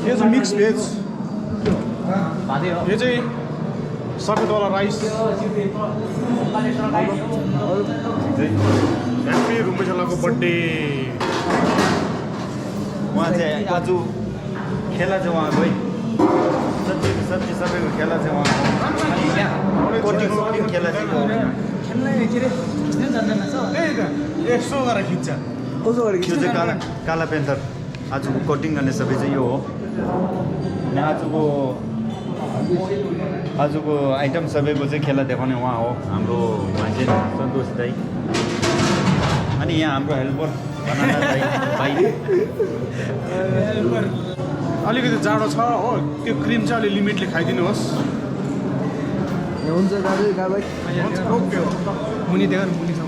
ये चाहिँ mix veg यो चाहिँ सफेदवाला राइस ह्याप्पी रुम्पेशलाको बर्थडे उहाँ चाहिँ आज खेला चाहिँ उहाँ गई सब्जी सबैको खेला चाहिँ उहाँ कोटिङ खेला चाहिँ यसो गरेर खिच्छ त्यो चाहिँ काला पेन्थर आजको कोटिङ गर्ने सबै चाहिँ यो हो अनि आजको आइटम सबैको चाहिँ खेला देखाउने उहाँ हो हाम्रो मान्छे सन्तोष दाई अनि यहाँ हाम्रो हेल्पर भाइ अलिकति जाडो छ हो त्यो क्रिम चाहिँ अलि लिमिटले खाइदिनुहोस् हुन्छ दाजु गाबाई ओके हो मुनि देखाउनु मुनि छ